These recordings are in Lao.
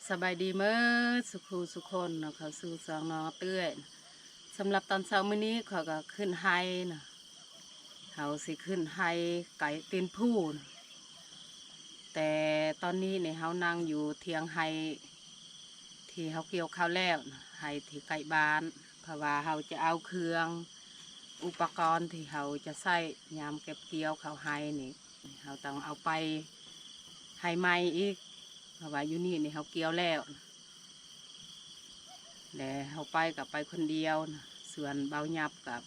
ສະບາຍດີເໝິດສຸຄູ່ສຸຄົນເນາະ ເຂົ້າສູ່ຊ່ອງນ້ອງເອື້ອຍ. ສຳລັບຕອນເຊົ້າມື້ນີ້ ຂ້ອຍກໍຂຶ້ນໄຮ່ນະ ເຮົາຊິຂຶ້ນໄຮ່ໄກ່ຕີນພູນະ. ແຕ່ຕອນນີ້ນີ້ເຮົານັ່ງຢູ່ຖຽງໄຮ່ທີ່ເຮົາກ່ຽວເຂົ້າແລ້ວນະ ໄຮ່ທີ່ໃກ້ບ້ານ ເພາະວ່າເຮົາຈະເອົາເຄື່ອງ ອຸປະກອນທີ່ເຮົາຈະໃຊ້ຍາມເກັບກ່ຽວເຂົ້າໄຮ່ນີ້ ເຮົາຕ້ອງເອົາໄປໄຮ່ໃໝ່ອີກ ເພາະວ່າຢູ່ນີ້ນີ້ເຮົາກ່ຽວແລ້ວ ແລະເຮົາໄປກໍໄປຄົນດຽວນະ ສ່ວນບ່າວຫຍັບກັບ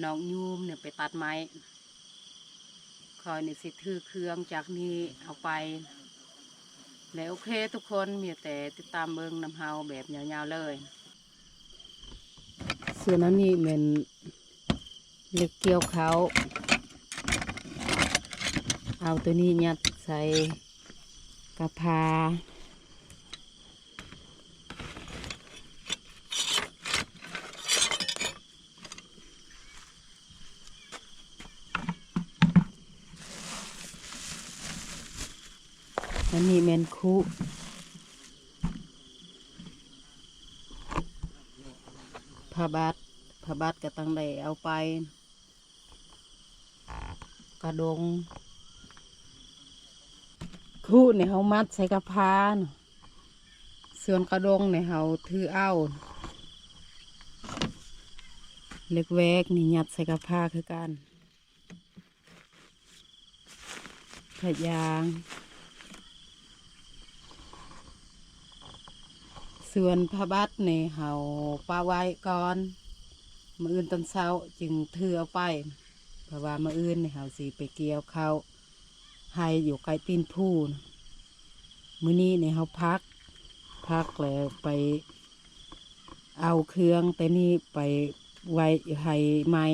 ນ້ອງຍູມນີ້ໄປຕັດໄມ້ ຂ້ອຍນີ້ຊິຖືເຄື່ອງຈາກນີ້ເອົາໄປ ແລະໂອເຄທຸກຄົນ ມີແຕ່ຕິດຕາມເບິ່ງນຳເຮົາແບບຍາວໆເລີຍ. ສ່ວນອັນນີ້ແມ່ນເຫຼັກກ່ຽວເຂົ້າ ເອົາໂຕນີ້ຍັດໃສ່ກະພາ. ອັນນີ້ແມ່ນຄຸ ຜ້າບັດ ຜ້າບັດກໍຕ້ອງໄດ້ເອົາໄປ ກະດົງ ຄຸນີ້ເຮົາມັດໃສ່ກະພານະ ສ່ວນກະດົງນີ້ເຮົາຖືເອົາ ເຫຼັກແວກນີ້ຍັດໃສ່ກະພາຄືກັນ. ຜ້າຢາງ ສ່ວນຜ້າບັດນີ້ເຮົາປະໄວ້ກ່ອນ ມື້ອື່ນຕອນເຊົ້າຈຶ່ງຖືເອົາໄປ ເພາະວ່າມື້ອື່ນນີ້ເຮົາຊິໄປກ່ຽວເຂົ້າໄຮ່ຢູ່ໃກ້ຕີນພູນະ. ມື້ນີ້ນີ້ເຮົາພັກ ພັກແລ້ວໄປເອົາເຄື່ອງແຕ່ນີ້ໄປໄວ້ຢູ່ໄຮ່ໃໝ່.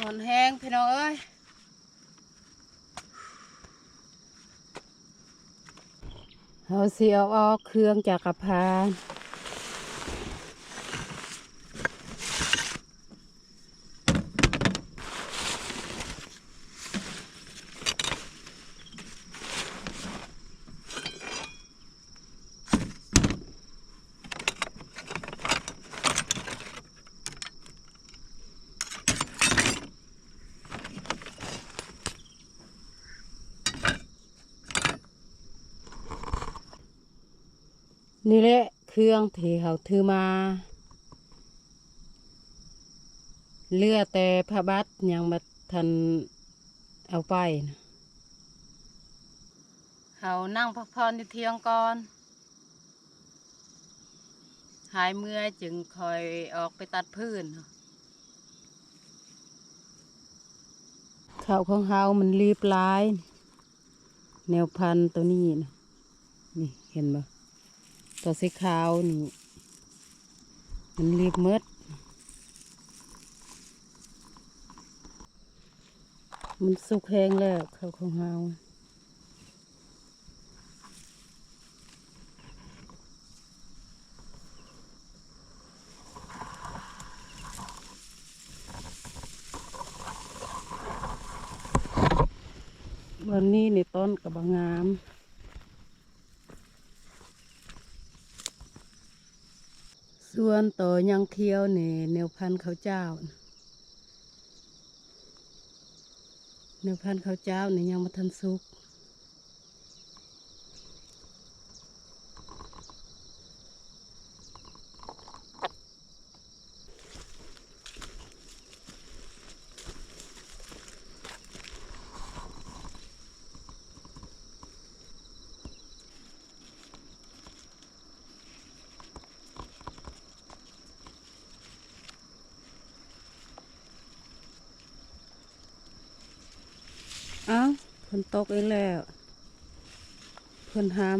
ฮ้อนแฮงพี่น้องเอ้ย เฮาสิเอาออกเครื่องจากกะพร้า ນີ້แหละเครื่องที่เฮาถือมา เหลือแต่ผ้าบัดยังบ่ทันเอาไปนะ ເຂົານັ່ງພັກຜ່ອນຢູ່ຖຽງກ່ອນ, ຫາຍເມື່ອຍຈຶ່ງຄ່ອຍອອກໄປຕັດຟືນ. ເຂົ້າຂອງເຮົາມັນລີບຫຼາຍ, ແນວພັນໂຕນີ້ນະ, ນີ້ເຫັນບໍ່? ຕົວສີຂາວນີ້ມັນລີບໝົດ, ມັນສຸກແຮງແລ້ວເຂົ້າຂອງເຮົາ. ວັນນີ້ນີ້ຕົ້ນກໍບໍ່ງາມ. ສ່ວນໂຕຍັງຂຽວນີ້ແນວພັນເຂົ້າຈ້າວ, ແນວພັນເຂົ້າຈ້າວນີ້ຍັງບໍ່ທັນສຸກ. ອ້າວ ຝົນຕົກອີກແລ້ວ, ຝົນຫ້ຳ.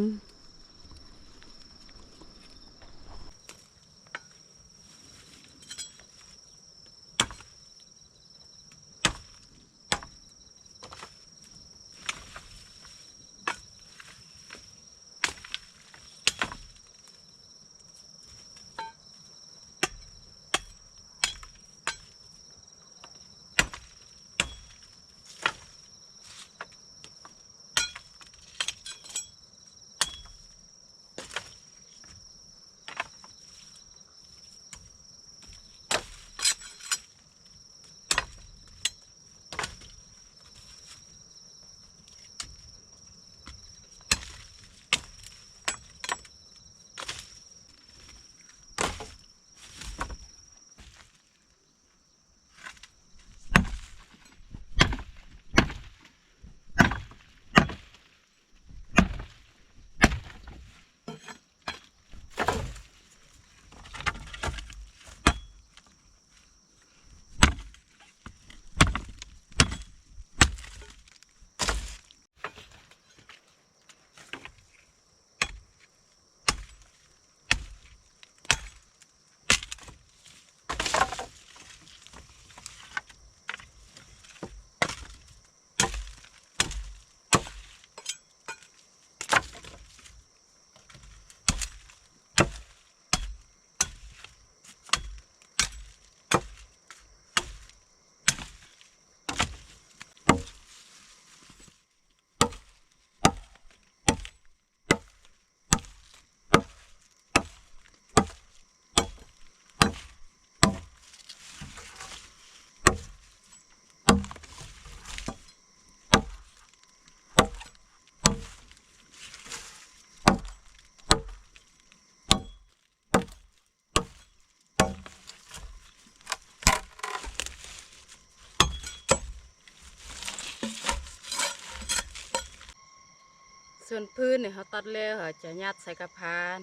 ສ່ວນຟືນນີ້ເຮົາຕັດແລ້ວ ເຮົາຈະຍັດໃສ່ກະພານ.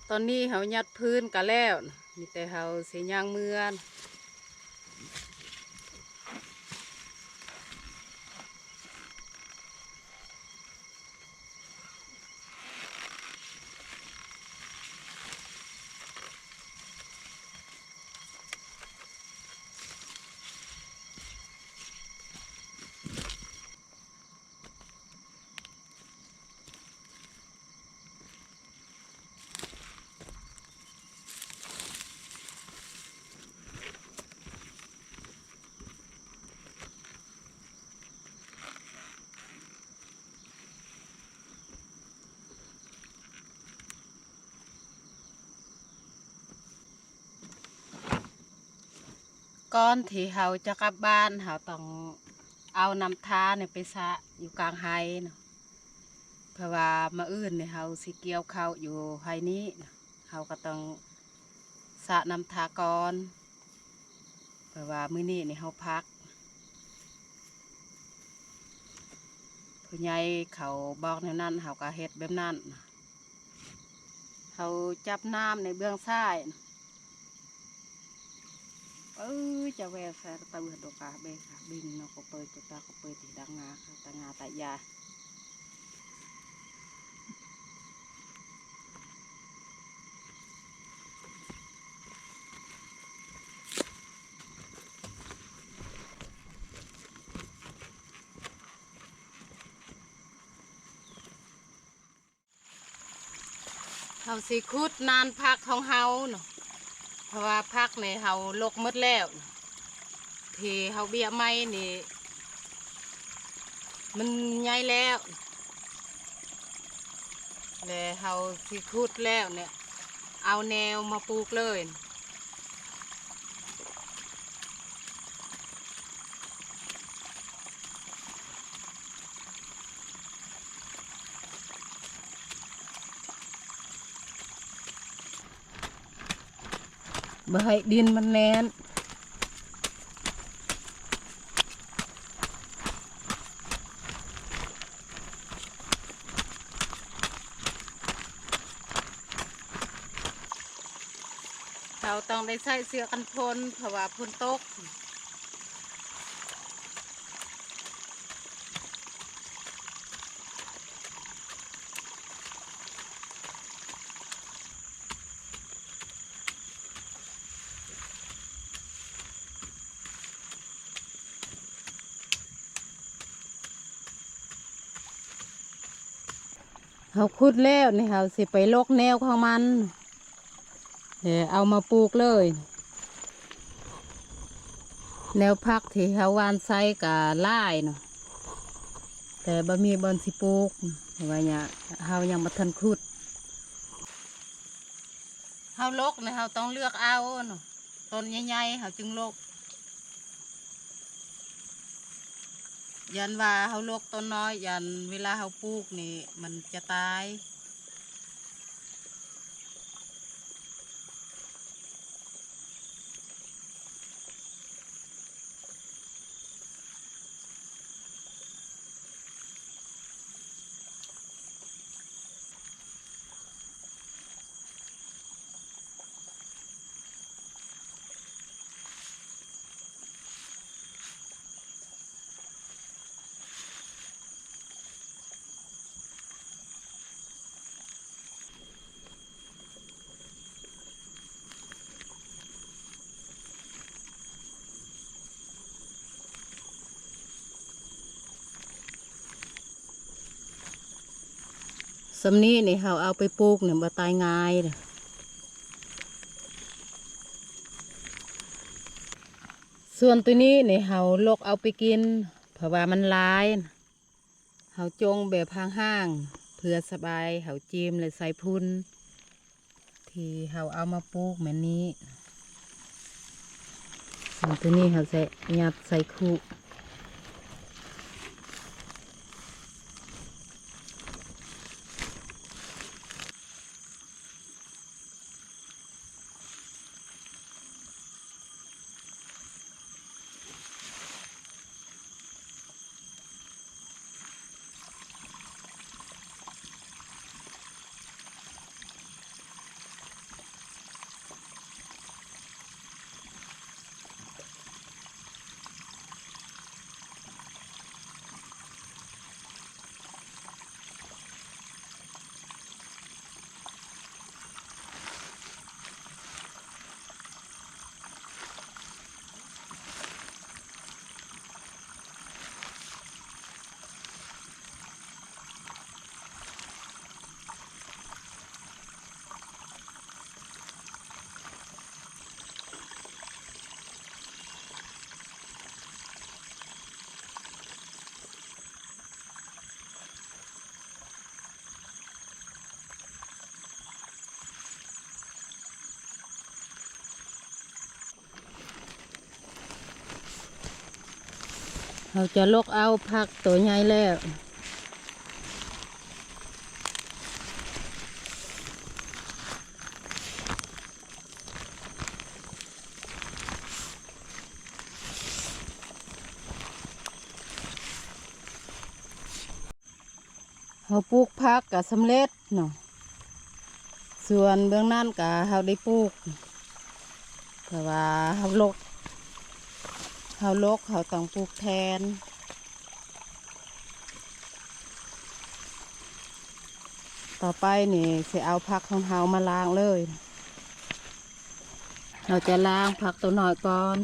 ຕອນນີ້ເຮົາຍັດຟືນກະແລ້ວ, ມີແຕ່ເຮົາຊິຍ່າງເມືອ. ເ ກ່ອນທີ່ເຮົາຈະກັບບ້ານ ເຮົາຕ້ອງເອົານ້ຳທານີ້ໄປສະຢູ່ກາງໄຮ່ເນາະ ເພາະວ່າມື້ອື່ນນີ້ເຮົາຊິກ່ຽວເຂົ້າຢູ່ໄຮ່ນີ້ ເຮົາກໍຕ້ອງສະນ້ຳທາກ່ອນ ເພາະວ່າມື້ນີ້ນີ້ເຮົາພັກ ຜູ້ໃຫຍ່ເຂົາບອກແນວນັ້ນ ເຮົາກໍເຮັດແບບນັ້ນ. ເຮົາຈັບນ້ຳໃນເບື້ອງຊ້າຍ. ເອີ ຈະແວະໃສ່ຕະເວດໂດກາເບຄາບິງເນາະ ກໍເປີດ ກໍຕາ ກໍເປີດທີ່ດັງງາ ຕະງາຕະຢາ. ເຮົາຊິຂຸດນານຜັກຂອງເຮົາເນາະ ເພາະວ່າຜັກນີ້ເຮົາລົກໝົດແລ້ວ ທີ່ເຮົາເບ້ຍໃໝ່ນີ້ ມັນໃຫຍ່ແລ້ວ ແລະເຮົາຊິຂຸດແລ້ວນີ້ ເອົາແນວມາປູກເລີຍ. ບໍ່ໃຫ້ດິນມັນແໜ້ນ. ເຮົາຕ້ອງໄດ້ໃສ່ເສື້ອກັນຝົນ ເພາະວ່າຝົນຕົກ. ເຮົາຂຸດແລ້ວນີ້ ເຮົາຊິໄປລົກແນວຂອງມັນ ແລ້ວເອົາມາປູກເລີຍ. ແນວຜັກທີ່ເຮົາຫວ່ານໃສ່ກະຫຼາຍເນາະ ແຕ່ບໍ່ມີບ່ອນຊິປູກ ເພາະວ່າເຮົາຍັງບໍ່ທັນຂຸດ. ເຮົາລົກນີ້ເຮົາຕ້ອງເລືອກເອົາເນາະ ຕົ້ນໃຫຍ່ໆ ເຮົາຈຶ່ງລົກ. ຢ້ານວ່າເຮົາລົກຕົ້ນນ້ອຍ ຢ້ານເວລາເຮົາປູກນີ້ມັນຈະຕາຍ. ສ່ຳນີ້ນີ້ເຮົາເອົາໄປປູກນີ້ບໍ່ຕາຍງ່າຍເດ້. ສ່ວນໂຕນີ້ນີ້ເຮົາລົກເອົາໄປກິນ ເພາະວ່າມັນຫຼາຍ. ເຮົາຈົ່ງແບບຫ່າງໆ ເພື່ອສະບາຍ ເຮົາຈີ່ມແລະໃສ່ຝຸ່ນ ທີ່ເຮົາເອົາມາປູກແມ່ນນີ້. ສ່ວນໂຕນີ້ເຮົາຈະຍັດໃສ່ຄຸ. ເ ເຮົາຈະຫຼົກເອົາຜັກໂຕໃຫຍ່ແລ້ວ. ເຮົາປູກຜັກກະສຳເລັດເນາະ, ສ່ວນເບື້ອງນັ້ນກະເຮົາໄດ້ປູກ ແຕ່ວ່າເຮົາຫຼົກ ເຮົາຫຼົກ ເຮົາຕ້ອງປູກແທນ. ຕໍ່ໄປນີ້ຊິເອົາຜັກຂອງເຮົາມາລ້າງເລີຍ. ເຮົາຈະລ້າງຜັກໂຕນ້ອຍກ່ອນ.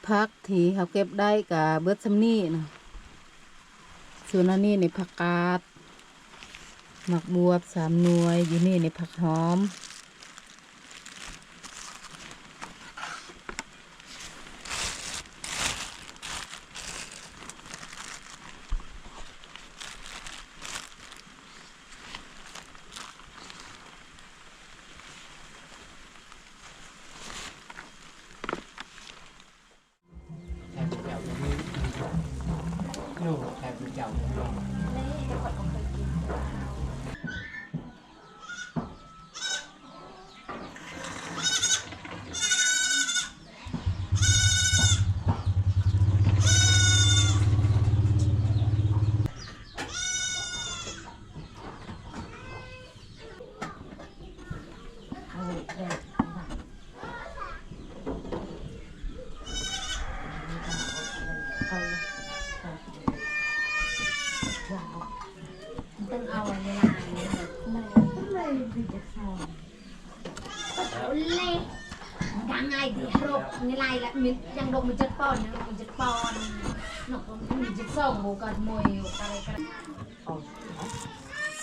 ຜັກທີ່ເຮົາເກັບໄດ້ກະເບິດຊ່ຳນີ້ນະ. ສ່ວນອັນນີ້ນີ້ຜັກກາດ, ໝາກບວບສາມໜ່ວຍ, ຢູ່ນີ້ນີ້ຜັກຫອມ.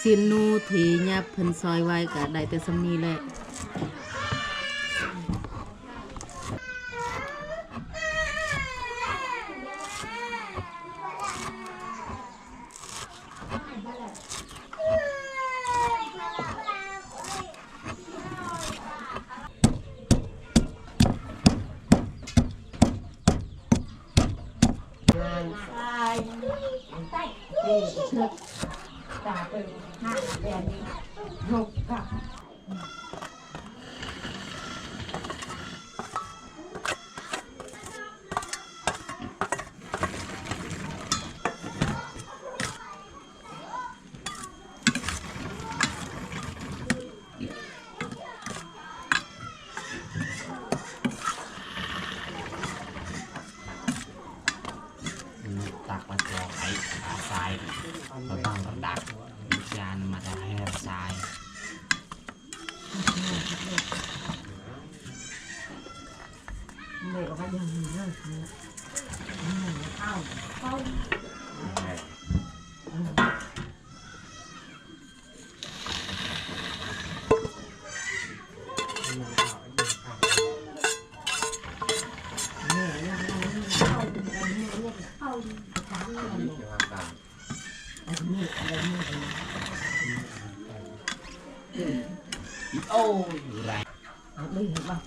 ຊີ້ນໜູທີ່ຍາບເພິ່ນຊອຍໄວ້ກະໄດ້ແຕ່ຊ່ຳນີ້ແຫຼະ. ຕັກມາຈອກໄອ້ອາຊາຍ ເຂົາຕັ້ງກັບດັກ ຍານມາແຕ່ໃຫ້ຊາຍ. ໂອ້ຍ ເອົາ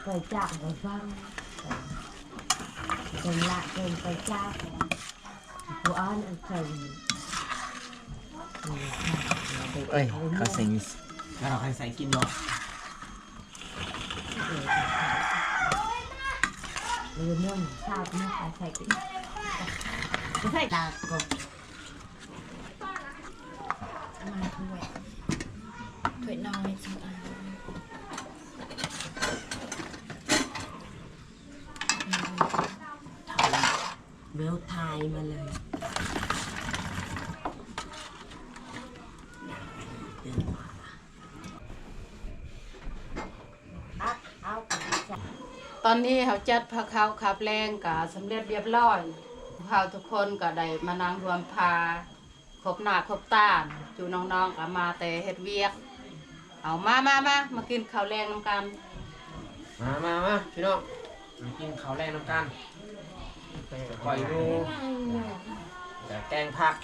ໄປຈາກໄປຟັງ ເປັນລະເປັນໄປຈາກ ຜູ້ອ່ານອັນໃສ. ເອີຍ ເຂົາໃສ່ ເອົາໃສ່ກິນເນາະ. ເອີ ເອີ ເອີ ໃສ່ກິນ ໃສ່ຕາກ ເອົາມາຖ້ວຍ ຖ້ວຍນ້ອຍສອງອັນ. ເວວຖ່າຍມາເລີຍ ຕອນນີ້ເຮົາຈັດພາເຂົ້າຄາບແລງກະສຳເລັດລຽບລ້ອຍ. ພວກເຮົາທຸກຄົນກະໄດ້ມານັ່ງຮ່ວມພາ ຄົບໜ້າຄົບຕາ ຈຸນ້ອງໆກະມາແຕ່ເຮັດວຽກ. ເອົາ ມາ ມາ ມາ ມາກິນເຂົ້າແລງນຳກັນ. ມາ ມາ ມາ ພີ່ນ້ອງ ມາກິນເຂົ້າແລງນຳກັນ. ໄປ ຂ້ອຍຢູ່ ແກງຜັກ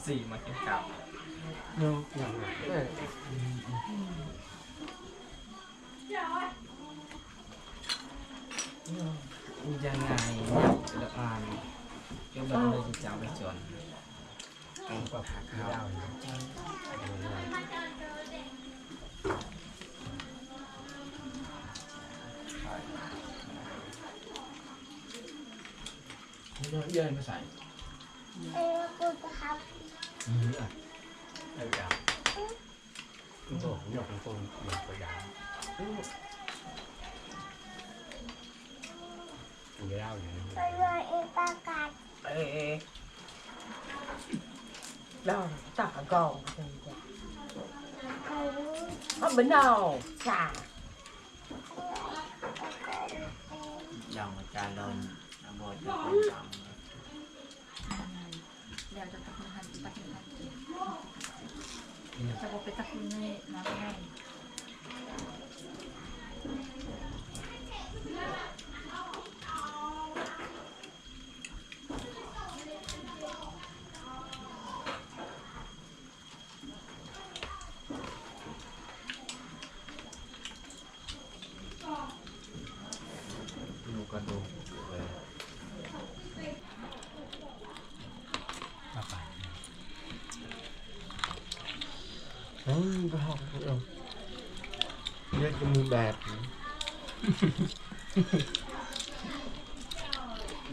ສີ່ ມາກິນເຂົ້າ ເນາະ. ເອີ ຍັງໄງ ລະອ່ານ ຈົນວ່າໄດ້ຈະເຈົ້າໄປສອນ ແກງຜັກເຂົ້າ ເອີ ເອີ ມາໃສ່ ເອີ ເອີ ເອີ. ເອີ ເອີ ລາວຕາກອງເປັນ ເອົາ ບໍ່ເອົາຈ້າ ຢ່າງວ່າຈານລອນ ອາ ບໍ່ຈະເປັນຈັງ. ແລ້ວຈະຕັກໃຫ້ຫັ້ນ ຕັກໃຫ້ຫັ້ນ ຈະບໍ່ໄປຕັກຢູ່ໃນນ້ຳໃນ. ເຮັດກັບມືແບບ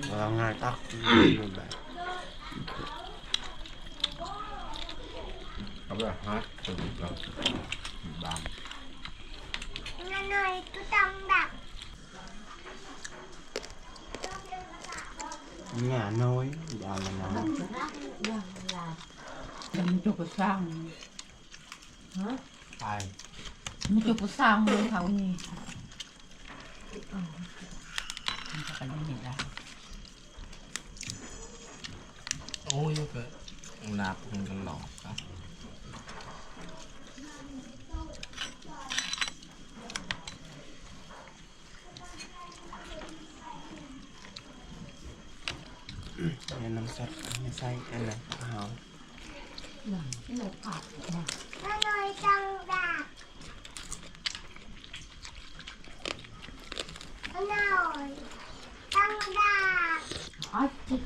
ເອົາງ່າຍຕັກ ມືແບບ ເອົາແບບຮັດ ບາງ ງານ້ອຍ ກໍຕ້ອງດັກ ງານ້ອຍ ຢ່າງນັ້ນ ມັນຈະກະສ້າງ ໄປ ມັນຈະກະສ້າງເຂົານີ້ ມັນຈະກະເຮັດໄດ້. ໂອ້ຍ ກະໜັກ ມັນກະຫຼອກ ເອົານ້ຳຊອດມາໃສ່ອັນນັ້ນ ເອົາ ນ້ອຍຕັງດາ ນ້ອຍຕັງດາ.